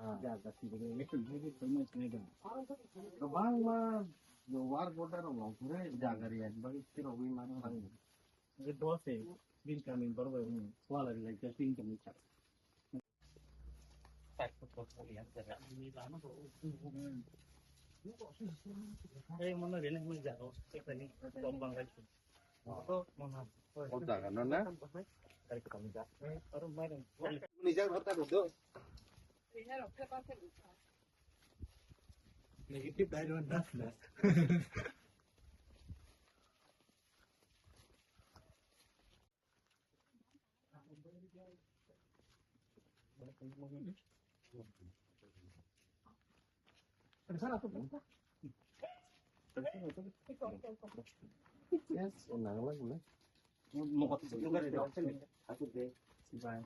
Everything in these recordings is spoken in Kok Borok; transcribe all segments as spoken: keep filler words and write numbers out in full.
Ah. Jaga sibini. Kwbangma work order rok longkhore jaga riyani bagwi phirogwi mano. Doce bin kamin borok bai wala rilai income. O jaga no na? Ni jaga hota do. Negative diet one das das. Yes, nang lang na. Bye.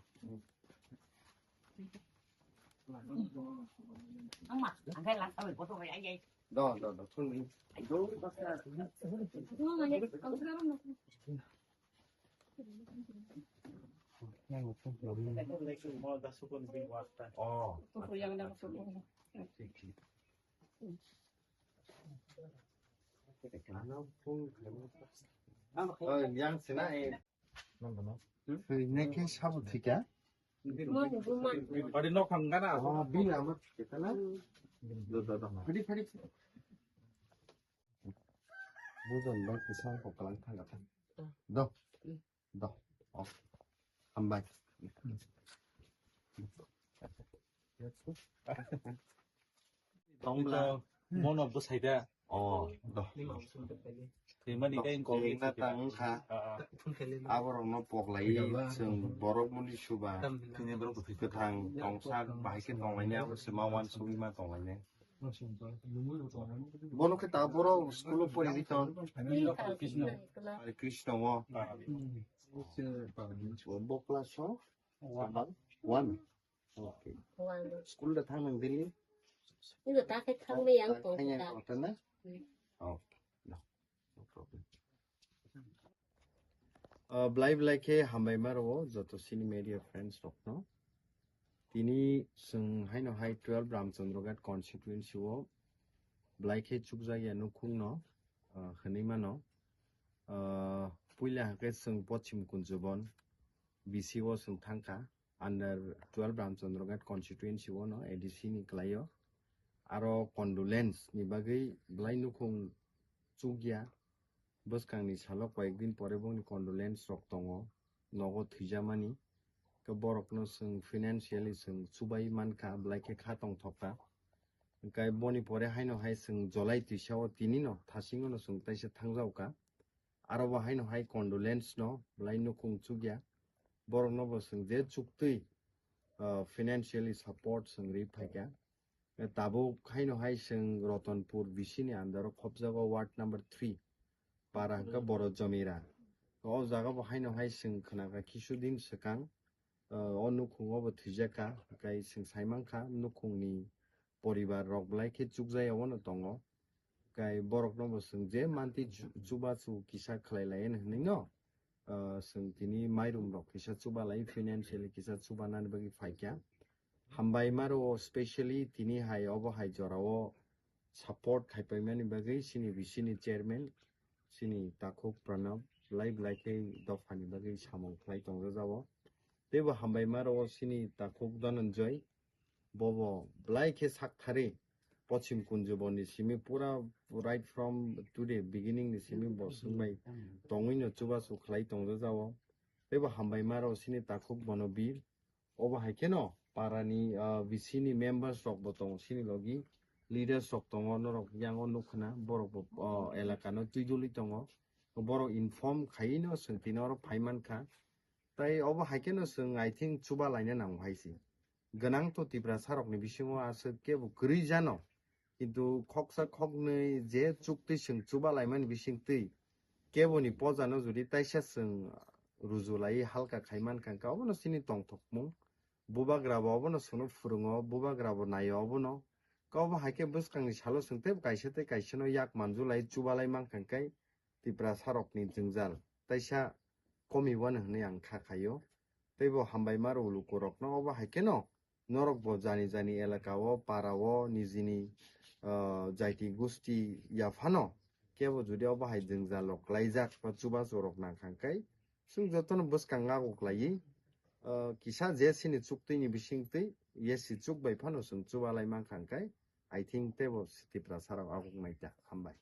Do, do, do, thung ni. Oh. Oh, yang sina eh. Sui ne ke sabu thika. Bari nok hang gana. Oh, bin ama thika na. Do, do, do. Phadi, phadi. Bujon bai kisa ko kalang thang thang. Do. Do. Oh. Hambai. Tongla. Mono bwsai da. Oh, do. Thwimani khe kok na tang kha. Aborokno poklai chwng borok muli suba. Thini borok kwthwi kwthang tongsa bahai khe tonglainai abo se ma uansugwi ma tonglainai. Bono khe ta borok school o porigwi tong. Hare Krishna o. Bo class o? One. Okay. School da thang nang daily? School da ta khe thang maya ang tong kha. Thang yang kota na? Oh, no. No problem. Ah, blai blai khe hambai ma rwo joto sini media friends rokno. Tini chwng haino hai twelve Ramchandra Ghat constituency o blai khe chukjakya nukhungno, ah, hwnwi mano. Ah, puila hakhe chwng Pochim Kunjubon B C o chwng thangkha. Under twelve Ramchandra Ghat constituency o no A D C ni kwlaio. Aro condolence ni bagwi belai nukhung chukya. Bwskangni salo koyek din pore bongni condolence rok tongo, nogo thwijamani. Khe borokno chwng financially chwng chubai mankha, belai khe kha tongthokha. Hwnkhe boni pore haino hai chwng July twisa o tini no thasingo no chwng taisa thangjaokha. Aro bo haino hai condolence no belai nukhung chukya. Borokno bo chwng je chuktwi, ah, financially support chwng ri phaikha. Tabuk haino hai chwng Ratanpur B C ni under o khopjago ward number three para hwnkhe Boro Jomira. O jaga bo haino hai chwng khnakha kisu din swkang, ah, o nukhung o bo thwijakha, hwnkhe chwng saimankha nukhungni poribar rok belai khe chukjaya o no tongo. Kai borok no bo chwng je manti chu-, chubachu kisa khlai lai hwnwi no, ah, chwng tini mairum rok kisa chuba lai, financially kisa chuba nani bagwi phaikha. Hambai ma rwo specially tini hai obo hai jora o support khai paimani bagwi chini B C ni chairman chini takhuk Pranab belai belai khe dophani bagwi samung khlai tongjajago. Teibo hambai ma rwo chini takhuk Dhananjoy, bobo belai khe sak thari Pochim Kunjubon ni simi pura right from today beginning ni simi bo swngbai tongwi no chubachu khlai tongjajao. Teibo hambai ma rwo chini takhuk bono bir. Obo hai kheno para ni, ah, B C ni members rok bo tongo chini logi, leaders rok tongo, norok yango nukkhna borok bo, ah, elaka no twi duli tongo. Borok inform khai no chwng tini oro phai mankha. Tai obo hai kheno chwng, I think, chuba laina nango hai se. Gwnang to Tiprasa rokni bisingo aswk kebo kwrwi jano. Kintu khoksa khoknwi je chuktwi chwng chuba laimani bisingtwi keboni pojano jodi taisa chwng ruju laiwi halka khai mankha, hwnkhe obono chini tongthokmung. Bubagra bo obono chwngno phwrwngo, bubagra bo naio obono. Khe obo hai khe bwskangni salo chwng teibo kaisa tei kaisano yak manjulai chubalai mankha khe Tiprasarokni jwngjal teisa komi wano hwnwi ang kha khaio. Teibo hambaima rw lukurokno obo hai kheno norokbo jani jani elaka o, para o, nijini, ah, jaiti gusti yaphano kebo jodi obo hai jwngjal rok klaijak ba chubachu rok nangkha khe chwng jotono bwskang ngago klaiwi, ah, kisa je sini chuktwini bisingtwi yesi chuk bai phano chwng chubalai mankha khe I think teibo Tiprasarok aguk naita. Hambai.